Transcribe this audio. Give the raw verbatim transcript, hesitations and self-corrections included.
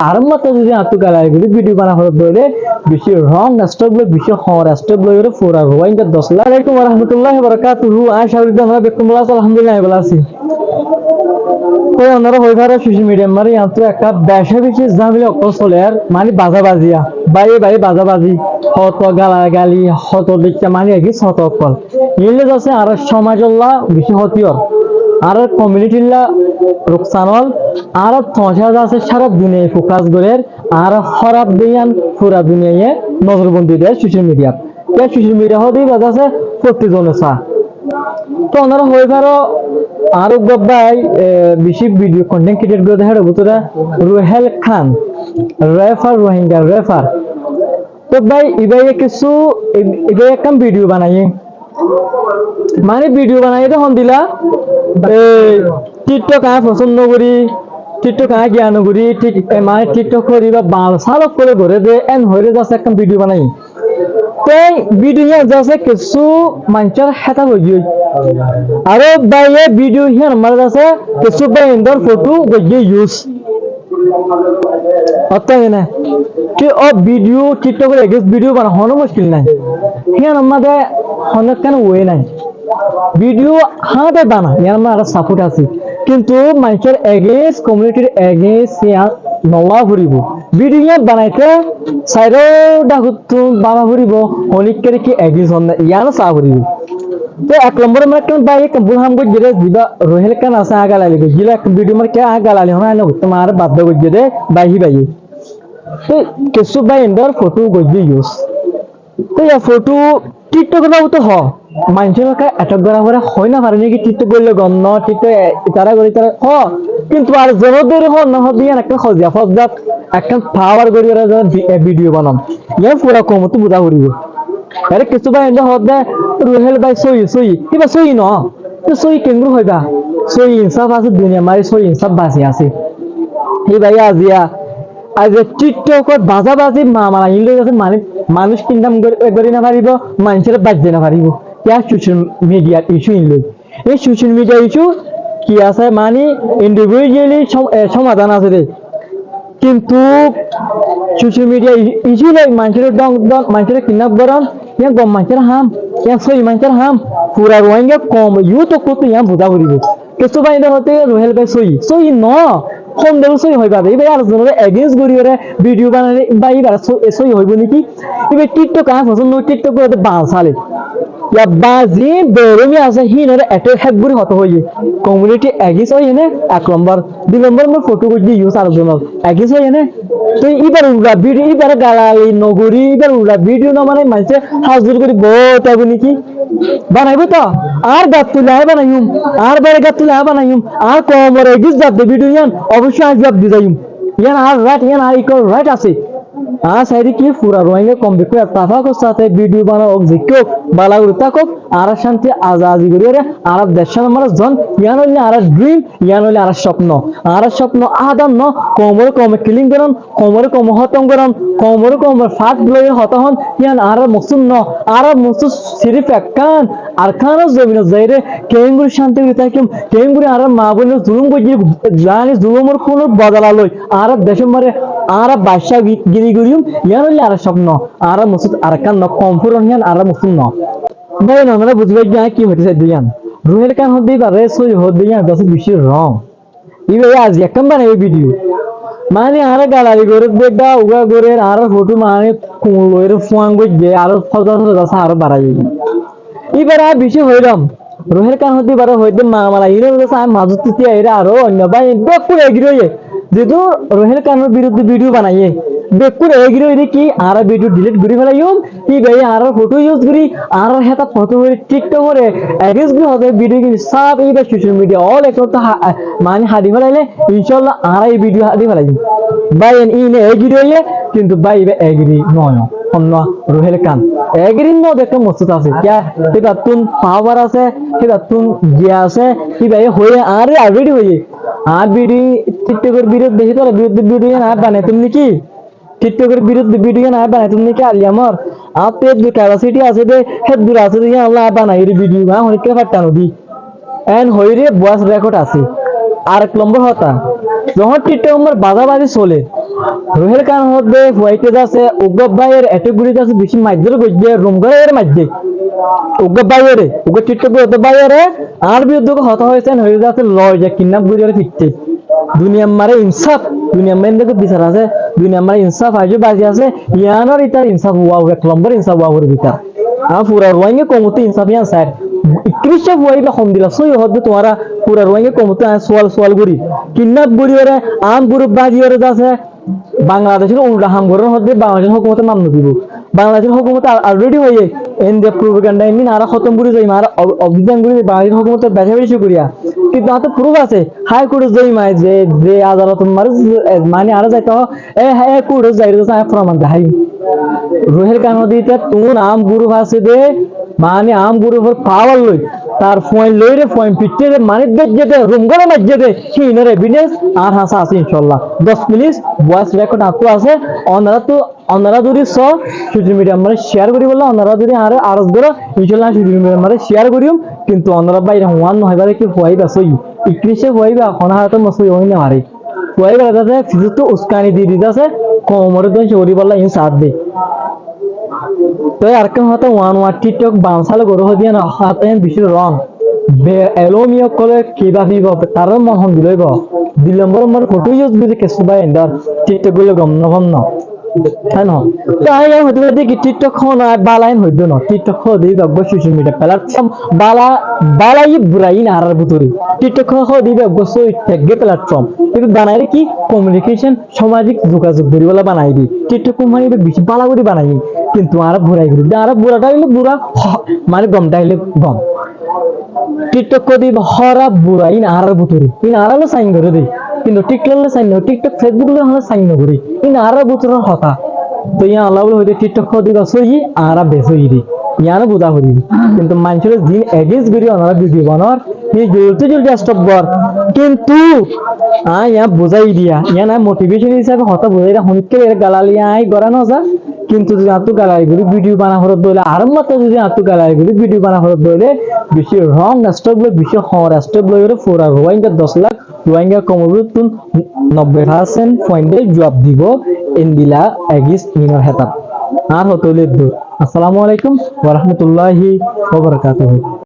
Ar mato zodi añáttu galali gorí video bana fore dóile, beci wrong step loi, beci hoñr step loi ore fura Rohingya dos lak. Alaikum warahmatullahi wabarakatuhu. Añí aca gorí de añára bekkún bála asó, alhamdulillah, añí bála así. Toi onára hoi faro social media mazé añáttu ekká beci beci zamela okkol soler, mani baza bazi, báiye báiye baza bazi, hoto gala gali, hoto dekka mani egis hoto okkol. Iín loi zasé añárar somazolla beci hóti ór, añárar community lla nuksan ór, añárar toñca zasé sára duniyai focus gorer, añárar hóraf de yián fura duniyaiye nozorbondi der social media t. Yián social media hoó de íba zasé fottí zone sa. Toi onára hoi faro, añár uggwá bái, e, beci video content create goré de, héçe bútore Ruhel Khan, rapper, Rohingya rapper. Toi bái, ibáye kessú, ib-, ibáye ekkán video banaiye. Mani video banaiye de hondilla, e, TikTok añí fosón no gorí, TikTok añí giya no gorí, tik-, e, mani TikTok gorí ba bal sal okkole goré de, en hoiyóre zasé ekkán video banaiye. Toi video yián zasé kessú maincór hétaf ói giyói. Aró báiye video yián mazé zasé kessú báiyaindor photo goijjé use. Ótto ene ki ó video, TikTok or against video bana hono muckil nai. Yián mazé hono ekkán way nai. Video háñte bana, yián mazé añárar support asé. Kintu maincór against, community r against yián no lowa foribó. Video yián banaite sairó dhakottún báfa foribó, honikkáre ki against ónne, yián ó sa foribó. Toi ek lombor mazé ekkán bái ekkán bul ham goijjé de, ziba Ruhel Khan asé, añí galali goijjíl, ekkán video mazé ki añí galali hono añí no goittám, añáre baddo goijjé de bái híbaye. Toi kessú báiyaindor photo goijjé use. Toi yián photo TikTok or babute hoó, maincóre attack gora fore, hoi no fare niki TikTok goille gom no, TikTok e-, itará gore, itará hoó, kintu ar zonor dóri hoó no hoó de yián ekkán hoziya fóijjat, ekkán power gorí ore zone vi-, e, video banan. Yián fura koumottú buza foribó. Ere kessú bái ende hoó de Ruhel bái sóiyi, sóiyi, íba sóiyi no. Toi sóiyi kengóri hoiba? Sóiyi insaf asé, duniyat mazé sóiyi insaf basi asé. Íba aziya, aziya TikTok ot baza bazi mamala iín loi zasé, mani, manúic kidnap gor-, gorí no faribó, maincóre baijjé no faribó. Kiyá? Social media issue iín loi. Ei social media issue ki asé, mani individually som-, e, somadhan asé de. Kintu social media i-, issue loi maincóre dong dong, maincóre kidnap goron, yián gom maincór ham, yián sóiyi maincór ham, fura Rohingya koum, youth ókkol ttu yián buza foribó. Kessú bái ende hoó de Ruhel bái sóiyi, sóiyi no, hondilla sóiyi hoiba de, íba ar zonore against gorí ore video banaile, bái íba só-, e, sóiyi hoibó niki? Íba TikTok añí fosón no, TikTok gorí de bal sale. Ya bazi beromi asé, híinore attack gorí hotá hoiyé. Community against óiye né, ek lombor. Dui lombor, mor photo goijjé use ar zonor. Against óiye né? Toi íbar ulda video, íbare galali no gorí, íbar ulda video no banai maincé házir gorí boói táibo niki? Banaibó to? Añár gat tuli añí banaiyum, añár báiyaindor gat tuli añí banaiyum, añár koumor against zade video yián, oboicco añí zuab di zaiyum. Yián añár right, yián añár equal right asé. Añí sairi ki fura Rohingya koum bekkún ettefakor sáte video banauk, zekkí ók, bála gorí tákok, añára cánti aza-azi gorí ore, añára decán mazé zon, yián óile añárar dream, yián óile añárar cópno. Añárar cópno adan no, koumore koume killing goron, koumore koume hótom goron, koumore koume fat loi hotá hon, yián añárar moksud no. Añárar moksud sirif ekkán, Arkanor zobinot zaire, keéngorí cánti gorí tákiyum, keéngorí añárar maa boinor zulum goijjé, zani zulumor kúnor bodola loi, añárar decór mazé añára baccá gi-, giri goríyum, yián óile añárar cópno. Añárar moksud Arkan no, koum furon yián añárar moksud no. Bái, onára buzí faijjó añí ki hoitó saidde yián. Ruhel Khan hoó de íbare sóiyi hoó de yián, zasé beci wrong. Íba aziya ekkán banaiyé video. Mani añáre galali gorer de, uggwá gorer, añárar fotó mani kun loire fuañ goijjé, aró fózor fózor asé, aró baraiye. Íbare añí beci hoilam. Ruhel Khan hoó de íbare hoó de mamala iín or asé, añí mazóttu tíya ere aró oinno bái bekkún agree óiye. Zehetu Ruhel Khanor birudde video banaiyé, bekkún agree óiye de ki añára video delete gorí felaiyum, íbaye añárar fotó use gorí, añárar hétaf fotó gorí, TikTok ore, against gorí hoó de video gín sab íba social media all account ha-, mani haçi felaile, incállah añára ei video haçi felaiyum. Bái en iín agree óiye, kintu bái íba agree no óiye. Honnúa Ruhel Khan agree no de ekkán moksud asé. Kiyá? Híbattún power asé, híbattún giya asé, íbaye hoiye, añáre already hoiye. Añár video TikTok or birudde, hítara birudde video yián añí banaitum niki? TikTok or birudde video yián añí banaitum niki Aliyamor? Añáttu eddur capacity asé de, héddur asé de, yián olla añí banaiyóre video, añí honikkáre fatta no di. En hoiyóre voice record asé. Arek lombor hotá, zehón TikTok or baza bazi soler, Ruhel Khan hoódde fuaite zasé, uggwá báiyore ettók gorí zasé, bicí maijjé goijjé, rum gorí ere maijjé. Uggwá báiyore, uggwá TikTok gorí báiyore, añár biruddé hotá hoiyé, hoiyé zasé, loi za kidnap gorí ere fitte. Duniyar mazé insáf, duniyar mazé endilla bisar asé, duniyar mazé insáf aijjó bazi asé, yiánor itar insáf uwa, ek lombor insáf uwa foribo itar. Añára fura Ruáingga koumottú insáf yián sair. Ekkiricca fua íba hondilla sóiyi hoódde tuáñra fura Ruáingga koumottú añára sual sual gorí. Kidnap gorí ore, añár guruf bázi ore zasé, Bangladecór ulda ham goron hoódde Bangladecór hókumote maf no dibo. Bangladecór hókumote al-, already hoiyé, endilla propaganda endilla añára hótom gorí zaiyum, añára ob-, objection gorí zaiyum, Bangladecór hókumote beca beci gorí. Kintu añáttu proof asé, High Courtot zaiyum añí, ze, ze adalotor mazé, e, mani añára zaito, e, e, Courtot zaiyóre zasé, añí proman deháiyum. Ruhel Khan hoódde íte tuñí añár guruf asé dé, mani añár gurufor power loi, tar fuain loire, fuain fitte de, mani dóijje de, rum gorí maijjé de, híinor evidence añár hañsé asé, incállah. Doc minit voice record añáttu asé, onora tu, onora zodi só, social media mazé share goríbolla, onora zodi añáre aros goró, incállah social media mazé share goijjum, kintu onora báire huán no hoiba de ki fua íba sóiyi. Ekkiricca fua íba hono halotot sóiyi ói no fare. Fua íbare zasé, fizottu uskani di di zasé, koumoré dóngco goríbolla iín saádde. Toi arekkán hotá, uán uán TikTok ban sálu goró hoódde yián hotá yián bicí wrong. Be elómi ókkole ki báfibo, tarár mon hondilla óibo. Dui lombor lombor fotó use gorí kessú bái endilla TikTok goille gom no fom no. Hé no? Toi añí yián hoitó fari de ki TikTok hono bála iín hoitó no. TikTok hoódde íba uggwá social media platform, bála, bála yí bura yí añárar bútore. TikTok hoódde íba uggwá sóiyi teg platform. Íba banaiyé ki communication, samajik zugazug goríbolla banaiyé dé. TikTok mani íba bicí bála gorí banaiyé. Kintu añára burai gorí dé, añára bura tháile bura, ho-, mani gom tháile gom. TikTok hoódde íba hóraf bura, iín añárar bútore. Iín añára loi sign goré dé. Kintu TikTok loi sign no, TikTok, Facebook loi hono sign no goré. Iín añárar bútoror hotá. Toi yián Allah buli hoódde TikTok hoódde íba sóiyi, añára besóiyi dé. Yiáno buza foribo. Kintu maincóre ziín against gorí onora video banor, hé joldi joldi stop gor. Kintu añí yián buzái diya, yián añí motivation hísabe hotá buzái diya, honikka ere galali añí gora no za. Kintu zodi añáttu galali gorí video bana forot dóile, ar mato zodi añáttu galali gorí video bana forot dóile, bicí wrong step loi, bicí hoñr step loi ore fura Ruáingga doc lak Ruáingga koumor bútottún nobboi percent fuainde juab dibo, endilla against iínor hétap. Ar hotá óilde eddúr. Assalamu alaikum wa rahmatullahi wa barakatuhu.